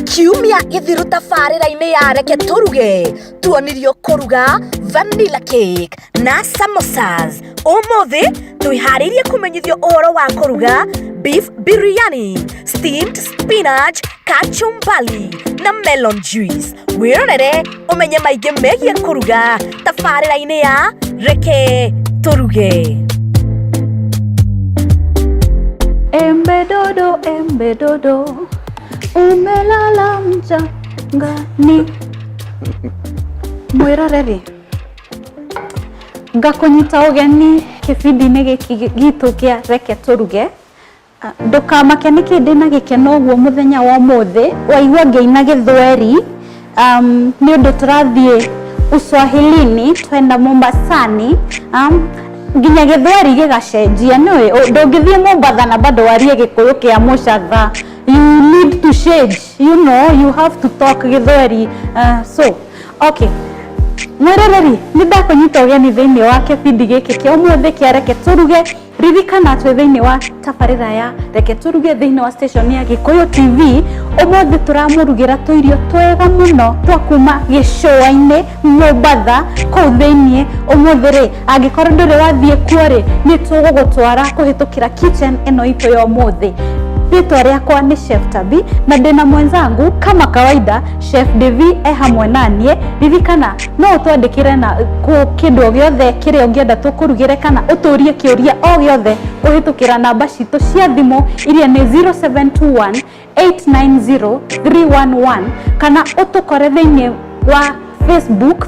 Kiumia gĩthiru tabarĩra-inĩ ya Reke Tũruge tuonirio kũruga vanilla cake na samosas. Ũmũthĩ twĩharĩirie kũmenyithio ũhoro wa kũruga beef biryani, steamed spinach, kachumbali na melon juice. Wĩrorere ũmenye maingĩ megiĩ kũruga tabarĩra-inĩ ya Reke Tũruge. Embe dodo, embe dodo, umelala mchangani. Mwĩroreri, ngakũnyita ũgeni kĩbindi-inĩ gĩkĩ gitũ kĩa Reke Tũruge. Ndũkamake nĩkĩ ndĩna gĩkeno ũguo mũthenya wa ũmũthĩ, waigua ngĩina gĩthweri, nĩ ũndũ tũrathiĩ Uswahilini, twenda Mombasani, nginya gĩthweri gĩgacenjia. Nĩũĩ ndũngĩthiĩ Mombatha na bado warie gĩkũyũ kĩa mũcatha. You need to change, you know, you have to talk gĩthweri. So okay, mwĩroreri, nĩ ndakũnyita ũgeni thĩinĩ wa kĩbindi gĩkĩ kĩa ũmũthĩ kĩa Reke Tũruge. Ririkana twĩ thĩinĩ wa tabarĩra ya Reke Tũruge thĩinĩ wa station ya Gĩkũyũ TV. Ũmũthĩ tũramũrugĩra tũirio twega mũno twa kuma gĩcũa-inĩ Mombatha kũu thĩinĩ. Ũmũthĩ rĩ, angĩkorwo ndũrĩ wathiĩ kuo rĩ, nĩ tũgũgũtwara kũhĩtũkĩra kitchen ĩno itũ ya ũmũthĩ. Rĩtwa rĩakwa nĩ Chef Tabi na ndĩna mwenzangu kama kawaida Chef Devi e hamwe naniĩ. Ririkana no ũtwandĩkĩre na kĩndũ o gĩothe kĩrĩa ũngĩenda tũkũrugĩre kana ũtũrie kĩũria o gĩothe kũhĩtũkĩra namba citũ cia thimũ iria nĩ 0721 890 311 kana ũtũkore thĩinĩ wa Facebook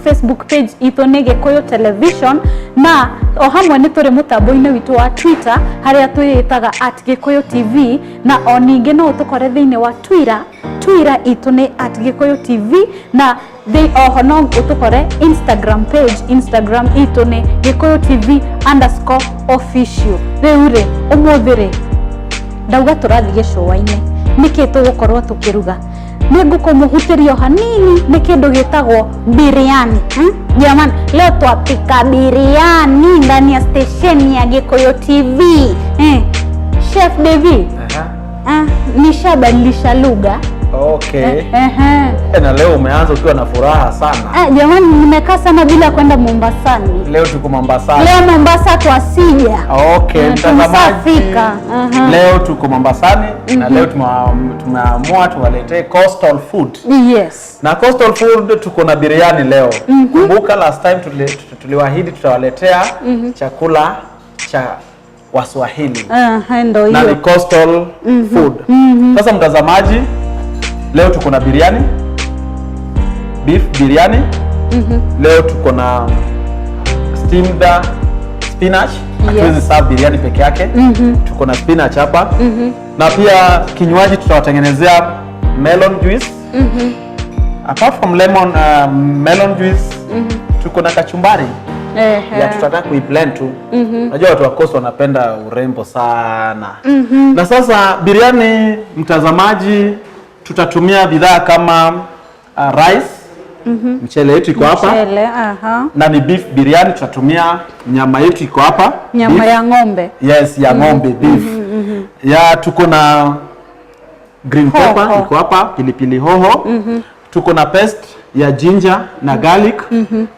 page itũ nĩ Gĩkũyũ Television, na o hamwe nĩ tũrĩ mũtambo-inĩ witũ wa Twitter harĩa twĩĩtaga @GĩkũyũTV, na o ningĩ no ũtũkore thĩinĩ wa Twitter. Twitter itũ nĩ @GĩkũyũTV, na oho no ũtũkore Instagram page. Instagram itũ nĩ GĩkũyũTV_official. Rĩu rĩ, ũmũthĩ rĩ, ndauga tũrathiĩ gĩcũa-inĩ. Nĩkĩ tũgũkorwo tũkĩruga? Nĩ ngũkũmũhutĩria o hanini nĩ kĩndũ gĩtagwo biriani, Jamani, leo twapika biriani ndani ya stesheni ya Gĩkũyũ TV, eh. Chef Devi, Aha. ah, nishabadilisha lugha. Okay. Ehe. Na leo umeanza ukiwa na furaha sana. Ah, jamani, nimekaa sana bila kwenda Mombasani. Leo tuko Mombasani. Leo Mombasa twasija. Okay, Eh, mtazamaji. tumeshafika. Aha. Leo tuko Mombasani na leo tumeamua tuwaletee coastal food. Na coastal food tuko na biriani leo. Kumbuka last time tuliwaahidi tutawaletea chakula cha Waswahili. Aha, ndo Na ni hiyo. coastal food. Sasa mtazamaji, leo tuko na biriani, beef biryani. Leo tuko na steamed spinach. Hatuwezi serve biriani peke yake. Tuko na spinach hapa. Na pia kinywaji tutawatengenezea melon juice. Apart from melon juice, tuko na kachumbari. Ya, tutataka kuiblend tu. Unajua watu wa Coast wanapenda urembo sana. Na sasa biriani, mtazamaji, tutatumia bidhaa kama rice, mchele yetu iko hapa Mchele, aha. na ni beef biryani. Tutatumia nyama yetu iko hapa, Nyama beef. Ya ng'ombe. Yes, ya ng'ombe, beef. Ya, tuko na green Hoho. pepper iko hapa, pilipili hoho. Tuko na paste ya ginger na garlic.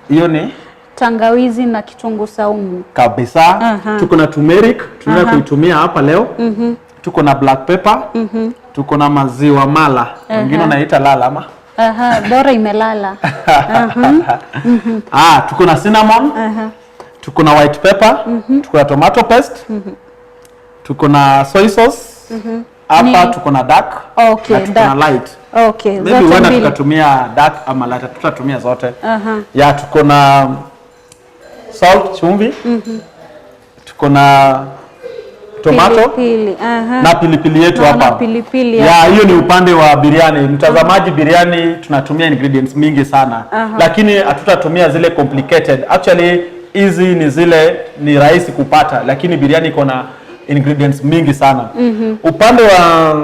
Hiyo ni Tangawizi na kitunguu saumu. Kabisa. Tuko na turmeric, tunaenda kuitumia hapa leo. Tuko na black pepper. Tuko na maziwa mala, wengine wanaita lala ama Aha, bora imelala. Ah, tuko na cinnamon. Tuko na white pepper. Tuko na tomato paste. Tuko na soy sauce hapa. Tuko na dark na tuko na Dark. Light. Maybe Zote huenda mbili. Tukatumia dark ama light, tutatumia zote. Ya, tuko na salt, chumvi. Tuko na tomato Pilipili. Aha. Na pilipili yetu Naona hapa. pilipili Ya, hapa. hiyo ni upande wa biriani. Mtazamaji, biriani tunatumia ingredients mingi sana, lakini hatutatumia zile complicated. Actually, hizi ni zile ni rahisi kupata, lakini biriani iko na ingredients mingi sana. Upande wa,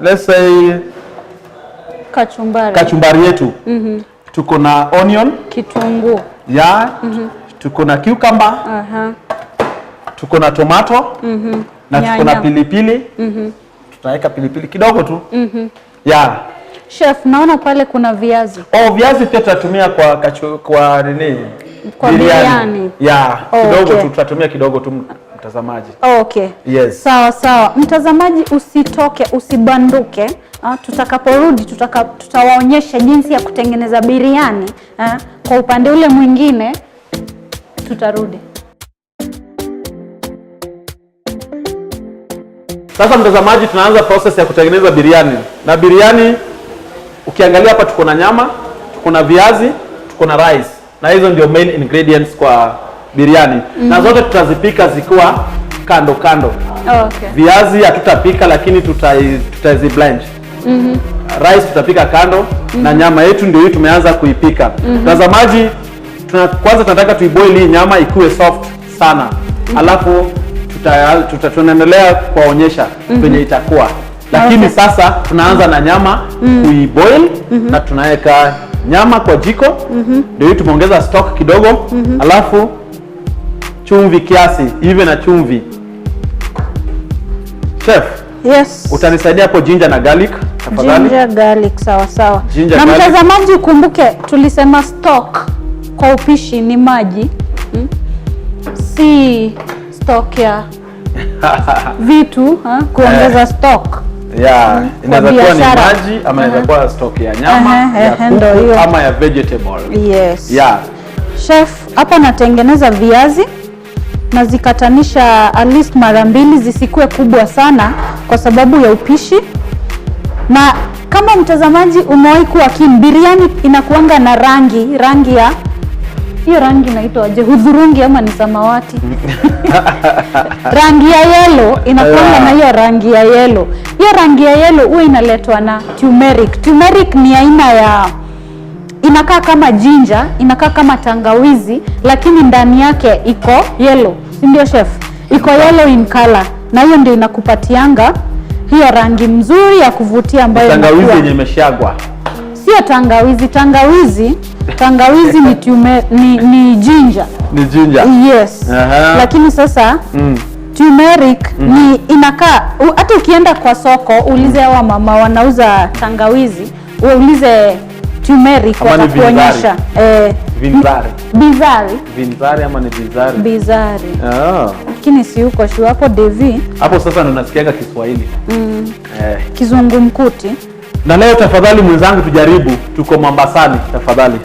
let's say, Kachumbari. Kachumbari yetu, tuko na onion, Kitunguu. Ya, tuko na cucumber, tuko na tomato na tuko na Nyanya. pilipili. Tunaweka pilipili kidogo tu. Yeah. Chef, naona pale kuna viazi. Oh, viazi pia tutatumia kwa nini? Kwa biriani. Yeah, Oh, kidogo okay. tu tutatumia kidogo tu, mtazamaji. Okay. Yes. Sawa sawa. Mtazamaji usitoke, usibanduke. Tutakaporudi tutawaonyesha jinsi ya kutengeneza biriani. Kwa upande ule mwingine tutarudi. Sasa mtazamaji, tunaanza process ya kutengeneza biriani. Na biriani ukiangalia hapa tuko na nyama, tuko na viazi, tuko na rice. Na hizo ndio main ingredients kwa biriani. Na zote tutazipika zikiwa kando kando. Okay. Viazi hatutapika lakini tutazi blanch. Rice tutapika kando na nyama yetu ndio hii tumeanza kuipika. Mtazamaji, kwanza tunataka tuiboil hii nyama ikuwe soft sana. Alafu tunaendelea kuwaonyesha venye itakuwa. Lakini sasa tunaanza na nyama kuiboil na tunaweka nyama kwa jiko. Ndio hii tumeongeza stock kidogo. Alafu chumvi kiasi, hivi na chumvi. Chef, Yes. utanisaidia hapo ginger na garlic tafadhali. Ginger, garlic, sawa sawa. Ginger, na garlic. Mtazamaji ukumbuke tulisema stock kwa upishi ni maji. Si stock ya vitu kuongeza stock. Yeah, inaweza kuwa ni biashara. maji ama inaweza kuwa stock ya nyama, ya Ndio kuku hiyo. ama ya vegetable. Yes. Yeah. Chef, hapa natengeneza viazi nazikatanisha at least mara mbili, zisikuwe kubwa sana kwa sababu ya upishi. Na kama mtazamaji umewahi kuwa keen, biriani inakuanga na rangi ya hiyo rangi inaitwa aje? Hudhurungi ama ni samawati? Rangi ya yellow inakuanga na hiyo rangi ya yellow. Hiyo rangi ya yellow huwa inaletwa na turmeric. Turmeric ni aina ya, inakaa kama ginger, inakaa kama tangawizi, lakini ndani yake iko yellow, si ndio chef? Iko yellow in color, na hiyo ndio inakupatianga hiyo rangi mzuri ya kuvutia ambayo Tangawizi inakuwa yenye imeshagwa. Sio tangawizi, tangawizi ni ginger. Ni ginger. Yes. Lakini sasa turmeric ni inakaa, hata ukienda kwa soko uulize hawa mama wanauza tangawizi, uulize turmeric, Ama ni watakuonyesha. Vinzari. Bizari. Vinzari ama ni bizari? Bizari. Ah. Lakini si huko shu hapo Devi. Hapo sasa ndo nasikiaga Kiswahili. Kizungumkuti. Na leo tafadhali mwenzangu tujaribu, tuko Mombasani tafadhali.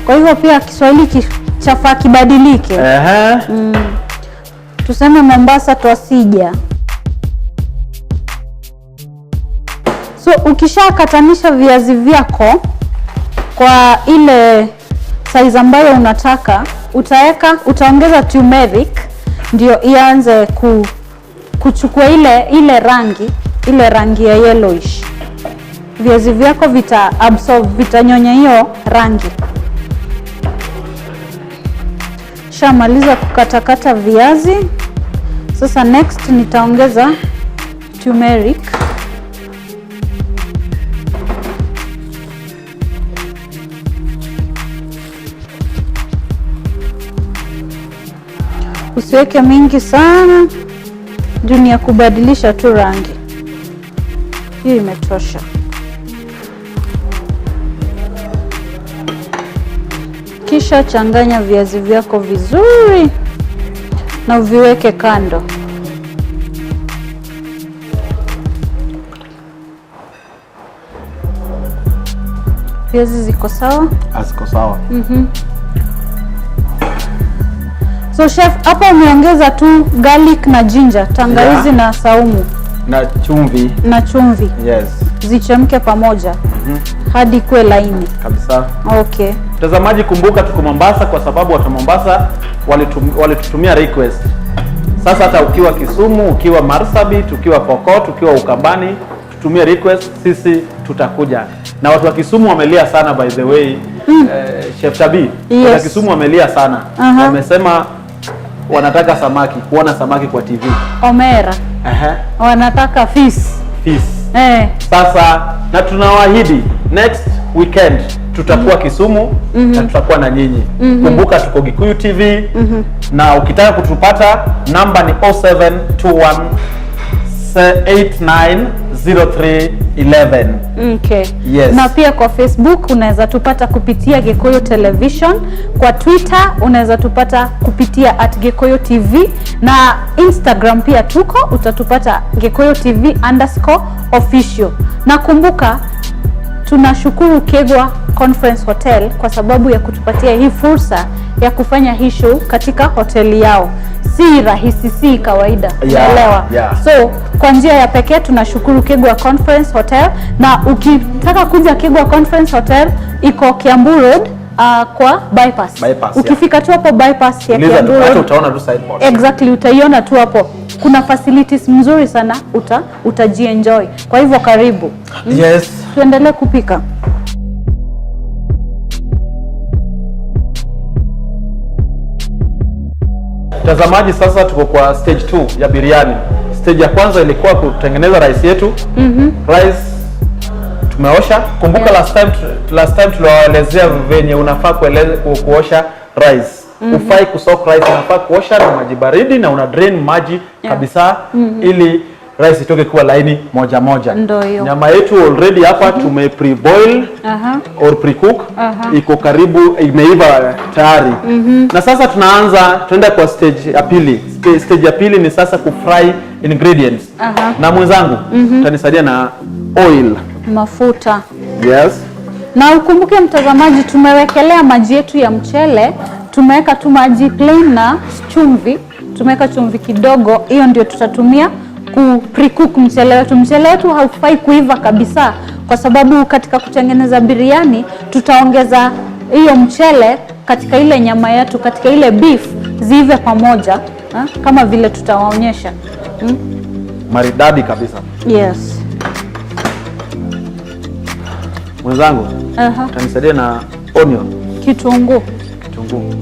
Kwa hivyo pia Kiswahili chafaa kibadilike. Tuseme Mombasa twasija. So ukishakatanisha viazi vyako kwa ile size ambayo unataka, utaongeza turmeric ndio ianze kuchukua ile rangi ya yellowish. Viazi vyako vita absorb, vitanyonya hiyo rangi. Shamaliza kukatakata viazi. Sasa next nitaongeza turmeric. Usiweke mingi sana juu ni ya kubadilisha tu rangi. Hiyo imetosha. Kisha changanya viazi vyako vizuri na uviweke kando. Viazi ziko sawa? Ziko sawa. So chef, hapa umeongeza tu garlic na ginger, tangawizi na saumu Na chumvi. Na chumvi. Yes. Zichemke pamoja hadi kuwe laini. Kabisa. Okay. Mtazamaji, kumbuka tuko Mombasa kwa sababu watu wa Mombasa walitutumia request. Sasa hata ukiwa Kisumu, ukiwa Marsabit, ukiwa Pokot, ukiwa Ukambani, tutumie request, sisi tutakuja. Na watu wa Kisumu wamelia sana, by the way. Chef Tabi, watu wa Kisumu wamelia sana. Wamesema wanataka samaki, kuona samaki kwa TV. Omera. Wanataka fish. Fish. Sasa na tunawaahidi next weekend tutakuwa Kisumu na tutakuwa na nyinyi. Kumbuka tuko Gikuyu TV na ukitaka kutupata namba ni 0721 890311. Okay. Yes. Na pia kwa Facebook unaweza tupata kupitia Gikuyu Television, kwa Twitter unaweza tupata kupitia @GikuyuTV na Instagram pia tuko, utatupata Gikuyu TV _official. Na kumbuka tunashukuru Kegwa Conference Hotel kwa sababu ya kutupatia hii fursa ya kufanya hii show katika hoteli yao. Si rahisi, si kawaida, unaelewa? Yeah. So kwa njia ya pekee tunashukuru Kegwa Conference Hotel, na ukitaka kuja Kegwa Conference Hotel iko Kiambu Road, kwa bypass. Bypass, yeah. Ukifika tu hapo bypass ya Uliza Kiambu tu, hata Road, utaona tu signboard. Exactly, utaiona tu hapo. Kuna facilities mzuri sana, utajienjoy. Kwa hivyo karibu. Yes. Tuendelee kupika. Mtazamaji, sasa tuko kwa stage 2 ya biriani. Stage ya kwanza ilikuwa kutengeneza rice yetu. Rice tumeosha. Kumbuka last time tuliwaelezea venye unafaa kuosha rice. Ufai kusoak rice, unafaa kuosha na maji baridi na una drain maji kabisa ili rice itoke kuwa laini moja moja. Ndio hiyo. Nyama yetu already hapa tume pre-boil or pre-cook, iko karibu imeiva tayari. Na sasa tunaanza tunaenda kwa stage ya pili. Stage ya pili ni sasa kufry ingredients. Na mwenzangu utanisaidia na oil. Mafuta. Yes. Na ukumbuke mtazamaji, tumewekelea maji yetu ya mchele, tumeweka tu maji plain na chumvi, tumeweka chumvi kidogo. Hiyo ndio tutatumia ku pre-cook mchele wetu. Mchele wetu haufai kuiva kabisa, kwa sababu katika kutengeneza biriani tutaongeza hiyo mchele katika ile nyama yetu, katika ile beef, ziive pamoja ha? Kama vile tutawaonyesha. Maridadi kabisa. Yes. Mwenzangu utanisaidia na onion, Kitunguu. Kitunguu.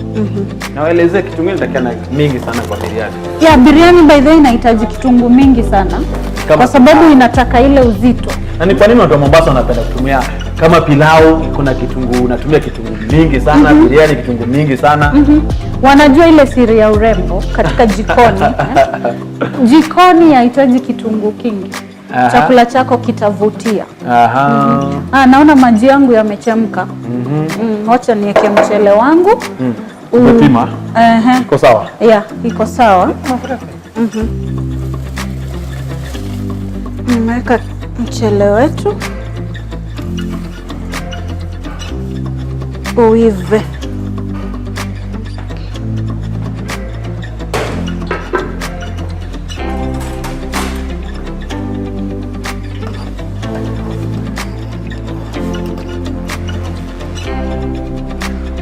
Na waelezee kitunguu inatakiwa mingi sana kwa biriani. Ya biriani by the way inahitaji kitunguu mingi sana Kama kwa sababu pilau. Inataka ile uzito. Na ni kwa nini watu wa Mombasa wanapenda kutumia kama pilau kuna kitunguu, unatumia kitunguu mingi sana, biriani kitunguu mingi sana. Wanajua ile siri ya urembo katika jikoni. Jikoni yahitaji kitunguu kingi. Chakula chako kitavutia. Naona maji yangu yamechemka. Wacha niweke mchele wangu. Umepima? Ehe. Iko sawa? Yeah, iko sawa. Nimeweka mchele wetu uive.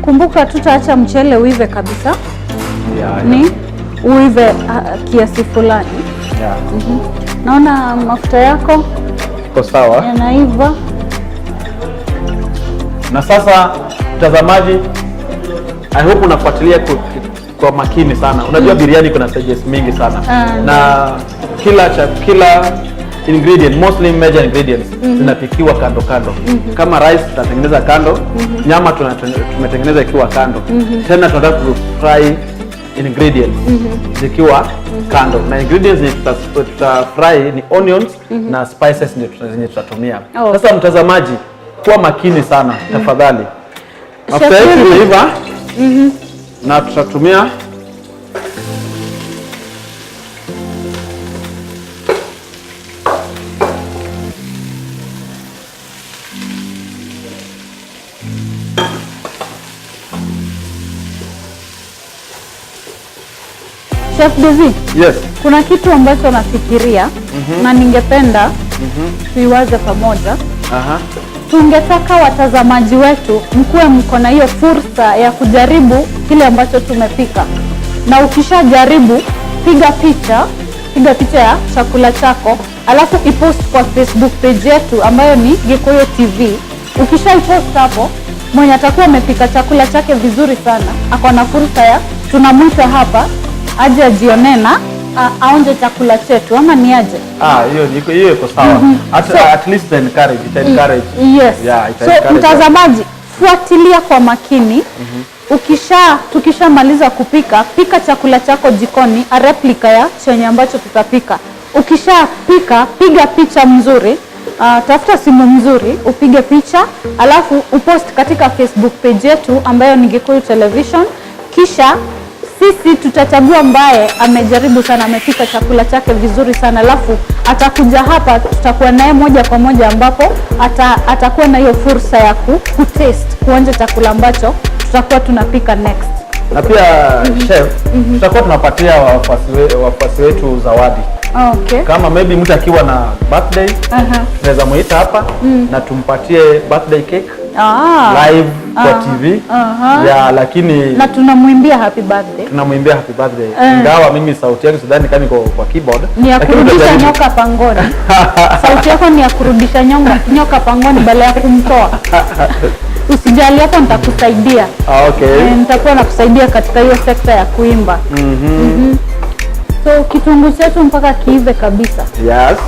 Kumbuka tutaacha mchele uive kabisa, ni uive kiasi fulani. Naona mafuta yako Iko sawa. yanaiva. Na sasa mtazamaji, I hope unafuatilia kwa makini sana. Unajua biriani kuna stages mingi sana. Na kila ingredient, mostly major ingredients zinapikiwa kando kando. Kama rice tutatengeneza kando, nyama tumetengeneza ikiwa kando. Tena tunataka kufry ingredients zikiwa kando. Na ingredients zenye tuta fry ni onions na spices ndio zenye tutatumia. Sasa mtazamaji, kuwa makini sana tafadhali. Mafuta yetu Chef, imeiva na tutatumia Chef Dizzy, Yes. kuna kitu ambacho nafikiria na ningependa tuiwaze pamoja. Tungetaka watazamaji wetu mkuwe mko na hiyo fursa ya kujaribu kile ambacho tumepika, na ukishajaribu piga picha ya chakula chako alafu ipost kwa Facebook page yetu ambayo ni Gikuyu TV. Ukishaipost hapo, mwenye atakuwa amepika chakula chake vizuri sana ako na fursa ya tunamwita hapa aje ajionee na aonje chakula chetu, ama ni aje? Hiyo iko sawa. At least encourage, it encourage. Yes. Yeah, it So encourage. mtazamaji, fuatilia kwa makini. Tukishamaliza kupika, pika chakula chako jikoni, a replica ya chenye ambacho tutapika. Ukishapika piga picha mzuri, tafuta simu mzuri upige picha, alafu upost katika Facebook page yetu ambayo ni Gikuyu Television, kisha sisi tutachagua ambaye amejaribu sana, amepika chakula chake vizuri sana, alafu atakuja hapa, tutakuwa naye moja kwa moja, ambapo atakuwa na hiyo fursa ya kutaste, kuonja chakula ambacho tutakuwa tunapika next. Na pia chef, tutakuwa tunapatia wafuasi wetu zawadi. Kama maybe mtu akiwa na birthday, tunaweza muita hapa na tumpatie birthday cake live kwa TV. Yeah, lakini Na tunamwimbia happy birthday. Tunamwimbia happy birthday. Ingawa mimi sauti yangu sidhani kama iko kwa keyboard. Ni ya Lakini kurudisha tutajaribu. nyoka pangoni. Sauti yako ni ya kurudisha nyoka pangoni badala ya kumtoa. Usijali, hapo nitakusaidia. Ah, okay. Nitakuwa nakusaidia katika hiyo sekta ya kuimba. So kitunguu chetu mpaka kiive kabisa. Yes.